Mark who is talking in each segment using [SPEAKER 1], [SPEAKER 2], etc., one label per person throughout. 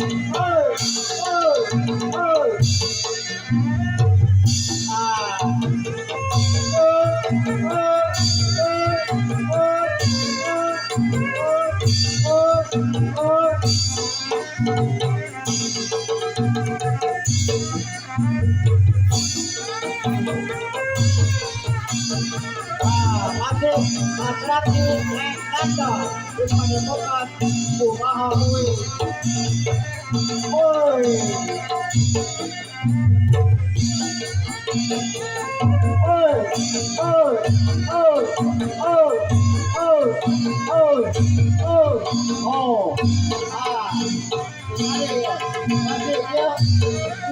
[SPEAKER 1] Oi, oi, oi. Ah. Oi, oi, oi, oi, oi, oi, oi. Ah, masih Mas Rati Nanda di Padepokan Kumaha Uy. Oi. Oi, oi, oi, oi, oi, oi, oi. Oh. Ah. Masih ya. Masih ya.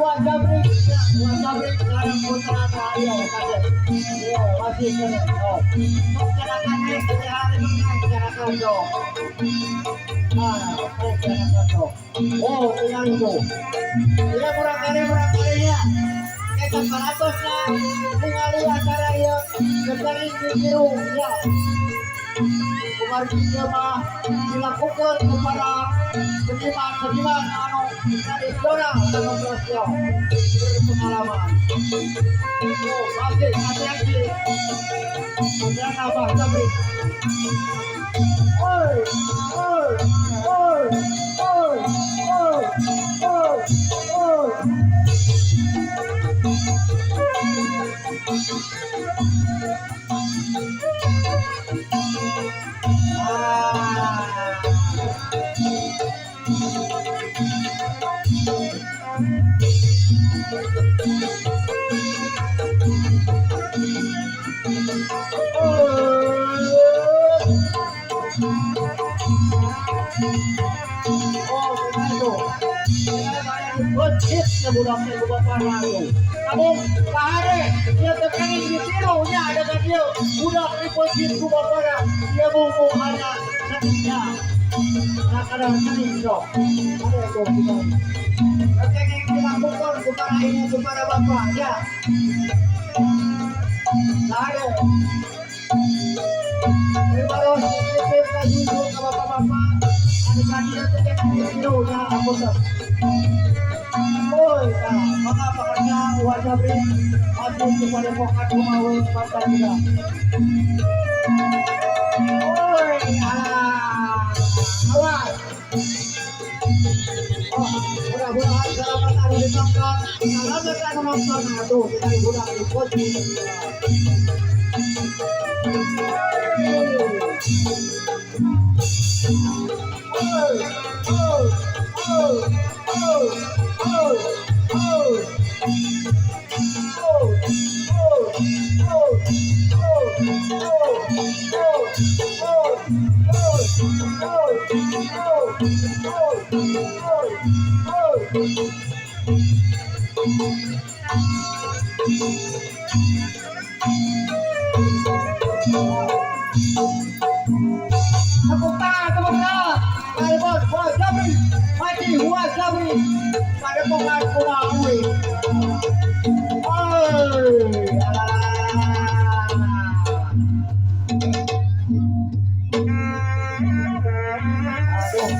[SPEAKER 1] Wah Jabrik, wah Jabrik sekarang putra ayo kasih. Iya, masih kena. Oh. Masyarakat ini hari masyarakat dong. Ah, masyarakat dong. Oh, tinggal itu. Iya, murah kalinya. Kita 100 na tingali acara ieu sekali ditiru ya. Kumargi ieu mah dilakukan kepada seniman-seniman anu tradisional anu sosial berpengalaman. Oh, masih hati-hati. Putra Abah Jabrik. Oi, oi, oi, oi, oi, oi, oi. Ah. Oh. Oh, benar Hit na budak teh ku bapana tuh. Kamu kahare ieu teh kenging ditiru nya dengan ieu budak dipeuncit ku bapana. Ieu bumbu hanya seninya. Nah, kadang seni sok. Ada tuh kita. Kenging dilakukan ku para ibu ku para bapak ya. Kahare. Terima kasih titip ka jujur ka bapak-bapak. Anu kadieu teh kenging ditiru nya apunten. Oi, nah, maka pekerja wajah beri masuk ke Padepokan Kumawi Bantar Kuda. Oi, ah, awas. Oh, mudah-mudahan selamat anu ditonton, selamat anu nonton. Aduh, kita budak di coaching. Oh, oh, oh, oh, oh, oh. Oh, oh, oh, oh, oh, oh, oh, oh, oh, oh, oh, oh, oh. Tepuk tangan, tepuk tangan. Kalbon, Wah Jabri, Haji Wah Jabri, Padepokan Kumawi. Oi, alah. Aduh.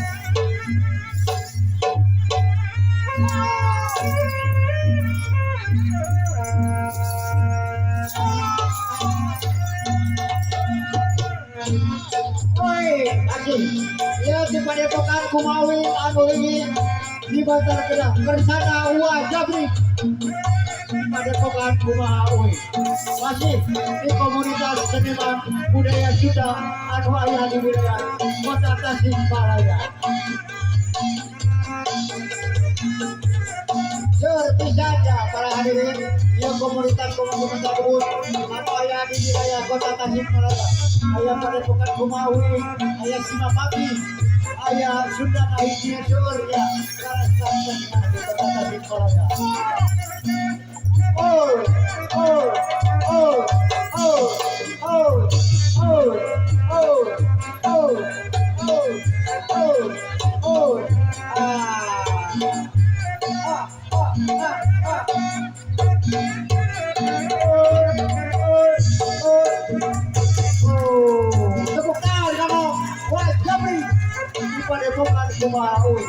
[SPEAKER 1] Oi, lagi. Ya di Padepokan Kumawi anu ini di Bantar Kedah bersama Wah Jabri Padepokan Kumawi. Masih di komunitas seniman budaya Sunda anu aya di wilayah Kota Tasikmalaya. Seperti saja para hadirin yang komunitas-komunitas tersebut anu aya di wilayah Kota Tasikmalaya. Aya Padepokan Kumawi, aya Simapati, aya Sunda Kahiji seueur ya. Sanes di Kota Tasikmalaya. Oh, oh, oh, oh, oh, oh, oh, oh, oh, oh, oh, ah, ah, ah, ah, ah. Oh, oh, oh, oh. Tepuk tangan kamu. Wah, Jabri di Padepokan Kumawi.